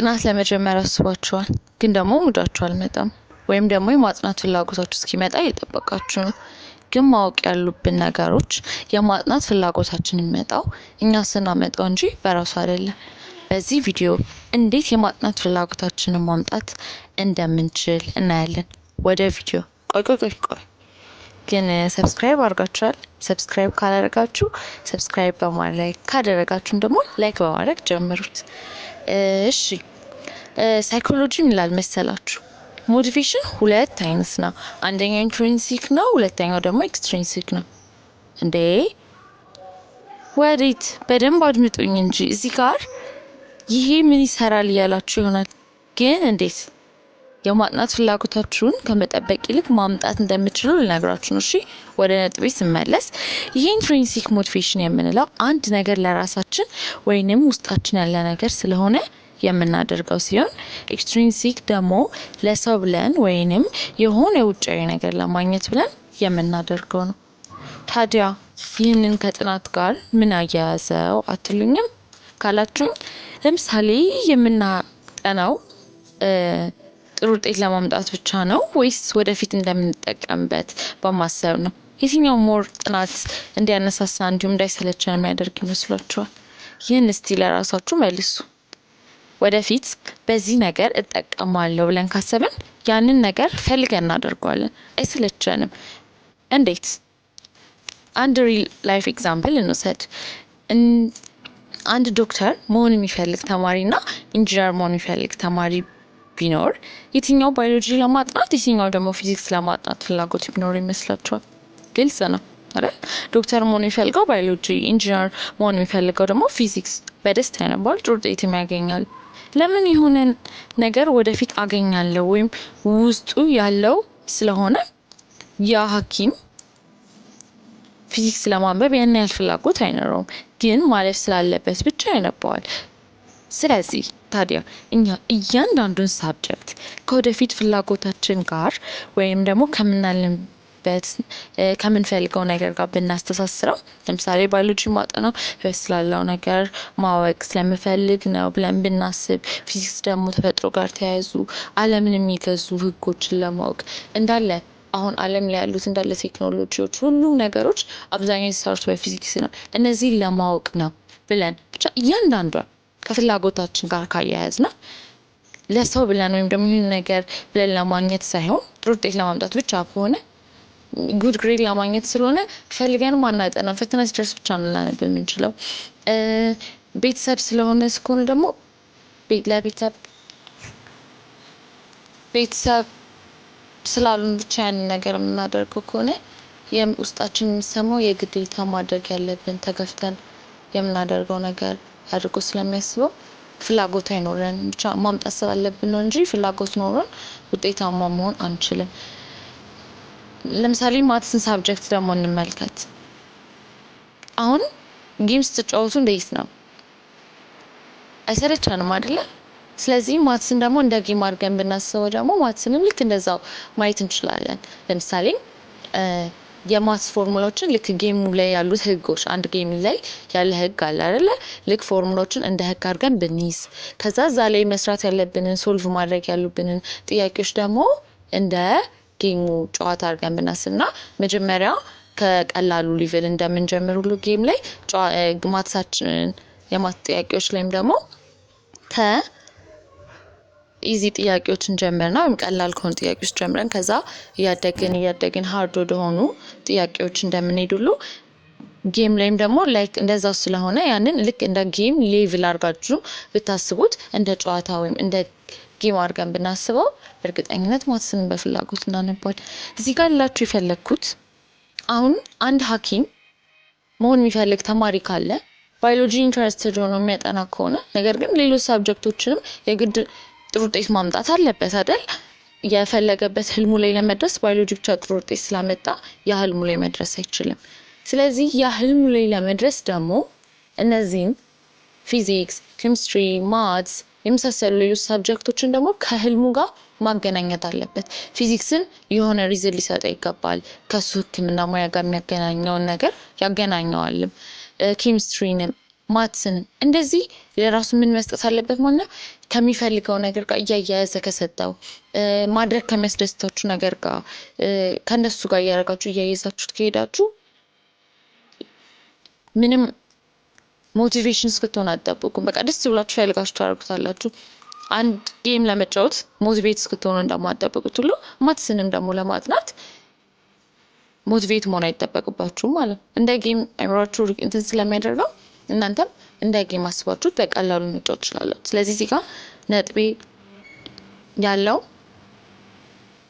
ጥናት ለመጀመር አስባችኋል፣ ግን ደግሞ ሙዳችሁ አልመጣም ወይም ደግሞ የማጥናት ፍላጎታችሁ እስኪመጣ እየጠበቃችሁ ነው። ግን ማወቅ ያሉብን ነገሮች የማጥናት ፍላጎታችን የሚመጣው እኛ ስናመጣው እንጂ በራሱ አይደለም። በዚህ ቪዲዮ እንዴት የማጥናት ፍላጎታችንን ማምጣት እንደምንችል እናያለን። ወደ ቪዲዮ። ቆይ ቆይ ቆይ ቆይ፣ ግን subscribe አድርጋችኋል? Subscribe ካላደረጋችሁ subscribe በማድረግ፣ ካደረጋችሁም ደግሞ like በማድረግ ጀምሩት። እሺ፣ psychology ምን ይላል መሰላችሁ? Motivation ሁለት አይነት ነው። አንደኛው intrinsic ነው፣ ሁለተኛው ደግሞ extrinsic ነው። እንዴ ወዴት? በደንብ አድምጡኝ እንጂ። እዚህ ጋር ይሄ ምን ይሰራል እያላችሁ ይሆናል። ግን እንዴት የማጥናት ፍላጎታችሁን ከመጠበቅ ይልቅ ማምጣት እንደምትችሉ ልነግራችሁ ነው። እሺ፣ ወደ ነጥቤ ስመለስ ይሄ intrinsic motivation የምንለው አንድ ነገር ለራሳችን ወይንም ውስጣችን ያለ ነገር ስለሆነ የምናደርገው ሲሆን፣ extrinsic ደግሞ ለሰው ብለን ወይንም የሆነ ውጫዊ ነገር ለማግኘት ብለን የምናደርገው ነው። ታዲያ ይህንን ከጥናት ጋር ምን አያያዘው አትሉኝም? ካላችሁኝ፣ ለምሳሌ የምናጠናው ጥሩ ውጤት ለማምጣት ብቻ ነው ወይስ ወደፊት እንደምንጠቀምበት በማሰብ ነው? የትኛው more ጥናት እንዲያነሳሳ እንዲሁም እንዳይሰለቸን የሚያደርግ ይመስሏችኋል? ይህን እስቲ ለራሳችሁ መልሱ። ወደፊት በዚህ ነገር እጠቀማለሁ ብለን ካሰብን ያንን ነገር ፈልገን እናደርገዋለን፣ አይሰለቸንም። እንዴት? አንድ real life example እንውሰድ። አንድ ዶክተር መሆን የሚፈልግ ተማሪ እና ኢንጂነር መሆን የሚፈልግ ተማሪ ቢኖር፣ የትኛው ባዮሎጂ ለማጥናት የትኛው ደግሞ ፊዚክስ ለማጥናት ፍላጎት ቢኖር ይመስላችኋል? ግልጽ ነው አይደል? ዶክተር መሆን የሚፈልገው ባዮሎጂ፣ ኢንጂነር መሆን የሚፈልገው ደግሞ ፊዚክስ በደስታ ያነባል፣ ጥሩ ውጤትም ያገኛል። ለምን? የሆነን ነገር ወደፊት አገኛለሁ ወይም ውስጡ ያለው ስለሆነ። ያ ሐኪም ፊዚክስ ለማንበብ ያን ያህል ፍላጎት አይኖረውም፣ ግን ማለፍ ስላለበት ብቻ ያነባዋል። ስለዚህ ታዲያ እኛ እያንዳንዱን subject ከወደፊት ፍላጎታችን ጋር ወይም ደግሞ ከምናልምበት፣ ከምንፈልገው ነገር ጋር ብናስተሳስረው፣ ለምሳሌ ባዮሎጂ ማጠናው ህይወት ስላለው ነገር ማወቅ ስለምፈልግ ነው ብለን ብናስብ፣ ፊዚክስ ደግሞ ተፈጥሮ ጋር ተያይዞ ዓለምን የሚገዙ ህጎችን ለማወቅ፣ እንዳለ አሁን ዓለም ላይ ያሉት እንዳለ ቴክኖሎጂዎች፣ ሁሉም ነገሮች አብዛኛው የተሰሩት በፊዚክስ ነው። እነዚህን ለማወቅ ነው ብለን ብቻ እያንዳንዷን ከፍላጎታችን ጋር ካያያዝነው፣ ለሰው ብለን ወይም ደግሞ ይህን ነገር ብለን ለማግኘት ሳይሆን ጥሩ ውጤት ለማምጣት ብቻ ከሆነ፣ good grade ለማግኘት ስለሆነ ፈልገንም አናጠናም። ፈተና ሲደርስ ብቻ ነው ልናነብ የምንችለው። ቤተሰብ ስለሆነ እስከሆነ ደግሞ ለቤተሰብ፣ ቤተሰብ ስላሉን ብቻ ያንን ነገር የምናደርገው ከሆነ፣ ውስጣችን የሚሰማው የግዴታ ማድረግ ያለብን፣ ተገፍተን የምናደርገው ነገር አድርጎ ስለሚያስበው ፍላጎት አይኖረንም። ብቻ ማምጣት ስላለብን ነው እንጂ ፍላጎት ኖሮን ውጤታማ መሆን አንችልም። ለምሳሌ maths ን subject ደግሞ እንመልከት። አሁን game ስትጫወቱ እንዴት ነው? አይሰለቸንም አይደለ? ስለዚህ maths ን ደግሞ እንደ game አድርገን ብናስበው ደግሞ maths ንም ልክ እንደዛው ማየት እንችላለን። ለምሳሌ የ maths formula ዎችን ልክ game ኡ ላይ ያሉት ህጎች፣ አንድ game ላይ ያለ ህግ አለ አይደለ? ልክ ፎርሙላዎችን እንደ ህግ አድርገን ብንይዝ፣ ከዛ እዛ ላይ መስራት ያለብንን፣ solve ማድረግ ያሉብንን ጥያቄዎች ደግሞ እንደ game ኡ ጨዋታ አድርገን ብናስብና መጀመሪያ ከቀላሉ level እንደምንጀምር ሁሉ game ላይ maths ኣችንን የ math ጥያቄዎች ላይም ደግሞ ከ easy ጥያቄዎችን ጀምርና ወይም ቀላል ከሆኑ ጥያቄዎች ጀምረን ከዛ እያደግን እያደግን hard ወደሆኑ ጥያቄዎች እንደምንሄድ ሁሉ፣ game ላይም ደግሞ like እንደዛው ስለሆነ ያንን ልክ እንደ game level አድርጋችሁ ብታስቡት፣ እንደ ጨዋታ ወይም እንደ game አድርገን ብናስበው በእርግጠኝነት maths ን በፍላጎት እናነባለን። እዚህ ጋር ልላችሁ የፈለግኩት አሁን አንድ ሐኪም መሆን የሚፈልግ ተማሪ ካለ፣ ባዮሎጂ interested ሆኖ የሚያጠና ከሆነ፣ ነገር ግን ሌሎች subject ኦችንም የግድ ጥሩ ውጤት ማምጣት አለበት አይደል? የፈለገበት ህልሙ ላይ ለመድረስ ባዮሎጂ ብቻ ጥሩ ውጤት ስላመጣ ያ ህልሙ ላይ መድረስ አይችልም። ስለዚህ ያ ህልሙ ላይ ለመድረስ ደግሞ እነዚህን ፊዚክስ፣ ኬሚስትሪ፣ maths የመሳሰሉ ሌሎች subject ኦችን ደግሞ ከህልሙ ጋር ማገናኘት አለበት። ፊዚክስን የሆነ reason ሊሰጠው ይገባል። ከሱ ህክምና ሙያ ጋር የሚያገናኘውን ነገር ያገናኘዋልም። ኬሚስትሪንም፣ Maths ን እንደዚህ ለራሱ ምን መስጠት አለበት ማለት ነው? ከሚፈልገው ነገር ጋር እያያያዘ ከሰጠው፣ ማድረግ ከሚያስደስታችሁ ነገር ጋር፣ ከእነሱ ጋር እያደረጋችሁ እያያዛችሁት ከሄዳችሁ ምንም motivation እስክትሆን አትጠብቁም። በቃ ደስ ብላችሁ ፈልጋችሁ ታደርጉታላችሁ። አንድ game ለመጫወት motivate እስክትሆኑ እንደማትጠብቁት ሁሉ maths ንም ደግሞ ለማጥናት motivate መሆን አይጠበቅባችሁም ማለት ነው። እንደ game አይምሯችሁ እንትን ስለሚያደርገው እናንተም እንደ game አስባችሁት በቀላሉ መጫወት ትችላላችሁ። ስለዚህ እዚህ ጋር ነጥቤ ያለው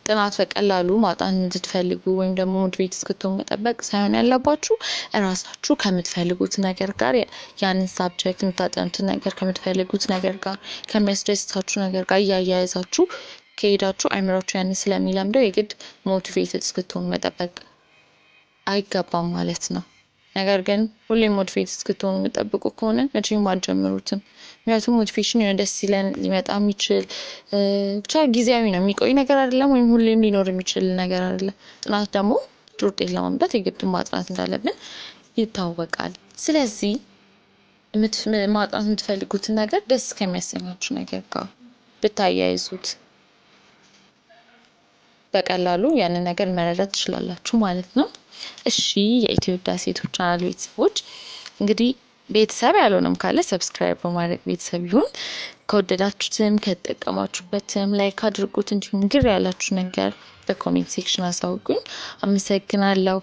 ጥናት በቀላሉ ማጥናት እንድትፈልጉ ወይም ደግሞ motivate እስክትሆኑ መጠበቅ ሳይሆን ያለባችሁ፣ እራሳችሁ ከምትፈልጉት ነገር ጋር፣ ያንን subject የምታጠኑትን ነገር ከምትፈልጉት ነገር ጋር፣ ከሚያስደስታችሁ ነገር ጋር እያያያዛችሁ ከሄዳችሁ አይምሯችሁ ያንን ስለሚለምደው የግድ motivated እስክትሆኑ መጠበቅ አይገባም ማለት ነው። ነገር ግን ሁሌም motivate እስክትሆኑ የምትጠብቁ ከሆነ መቼም አትጀምሩትም። ምክንያቱም motivation የሆነ ደስ ሲለን ሊመጣ የሚችል፣ ብቻ ጊዜያዊ ነው፣ የሚቆይ ነገር አይደለም፣ ወይም ሁሌም ሊኖር የሚችል ነገር አይደለም። ጥናት ደግሞ ጥሩ ውጤት ለማምጣት የግድ ማጥናት እንዳለብን ይታወቃል። ስለዚህ ማጥናት የምትፈልጉትን ነገር ደስ ከሚያሰኛችሁ ነገር ጋር ብታያይዙት በቀላሉ ያንን ነገር መረዳት ትችላላችሁ ማለት ነው። እሺ የኢትዮ ውዳሴ YouTube channel ቤተሰቦች፣ እንግዲህ ቤተሰብ ያልሆነም ካለ subscribe በማድረግ ቤተሰብ ይሁን። ከወደዳችሁትም ከተጠቀማችሁበትም like አድርጉት። እንዲሁም ግር ያላችሁ ነገር በ comment section አሳውቁኝ። አመሰግናለሁ።